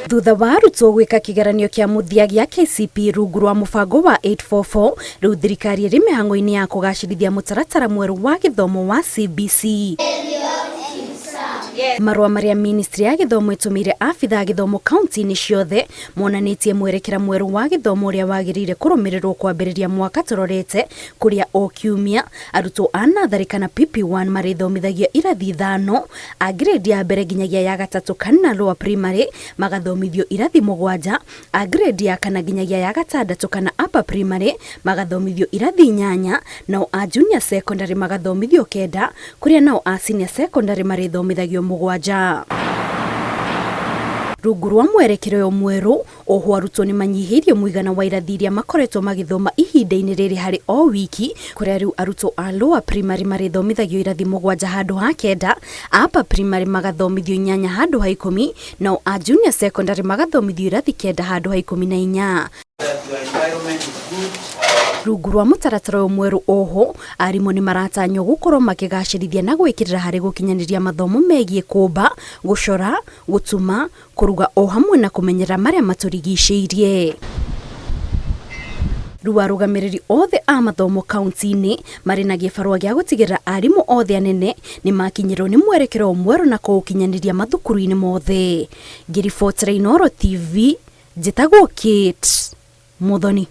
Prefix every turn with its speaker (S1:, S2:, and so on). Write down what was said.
S1: Thutha wa arutwo gwĩka kĩgeranio kĩa mũthia gĩa KCPE rungu rwa mũbango wa 844, rĩu thirikari ĩrĩ mĩhang'o-inĩ ya kũgacĩrithia mũtaratara mwerũ wa gĩthomo wa CBC. Marũa marĩa ministry ya gĩthomo ĩtũmĩire abithaa a gĩthomo kaunti-inĩ ciothe monanĩtie mwerekera mwerũ wa gĩthomo ũrĩa wagĩrĩire kũrũmĩrĩrwo kwambĩrĩria mwaka tũrorete, kũrĩa o kiumia arutwo a natharĩ kana PP1 marĩthomithagio irathi ithano, a grade ya mbere nginyagia ya gatatũ kana lower primary magathomithio irathi mũgwanja, a grade ya kana nginyagia ya gatandatũ kana upper primary magathomithio irathi inyanya, nao a junior secondary magathomithio kenda, kũrĩa nao a senior secondary marĩthomithagio mũgwanja. Rungu rwa mwerekera ũyũ mwerũ, oho arutwo nĩ manyihĩirio mũigana wa irathi iria makoretwo magĩthoma ihinda-inĩ rĩrĩ harĩ o wiki, kũrĩa rĩu arutwo a lower primary marĩthomithagio irathi mũgwanja handũ ha kenda, a upper primary magathomithio inyanya handũ ha ikũmi, nao a junior secondary magathomithio irathi kenda handũ ha 14. Rungu rwa mũtaratara ũyũ mwerũ oho, arimũ nĩ maratanywo gũkorwo makĩgacĩrithia na gwĩkĩrĩra harĩ gũkinyanĩria mathomo megiĩ kũmba, gũcora, gũtuma, kũruga o hamwe na kũmenyerera marĩa matũrigicĩirie. Rĩu arũgamĩrĩri othe a mathomo kaunti-inĩ marĩ na gĩbarũa gĩa gũtigĩrĩra arimũ othe anene nĩ makinyĩrwo nĩ mwerekera ũyũ mwerũ na kũũkinyanĩria mathukuru-inĩ mothe. Ngĩribotera Inooro TV, njĩtagwo Kate Muthoni.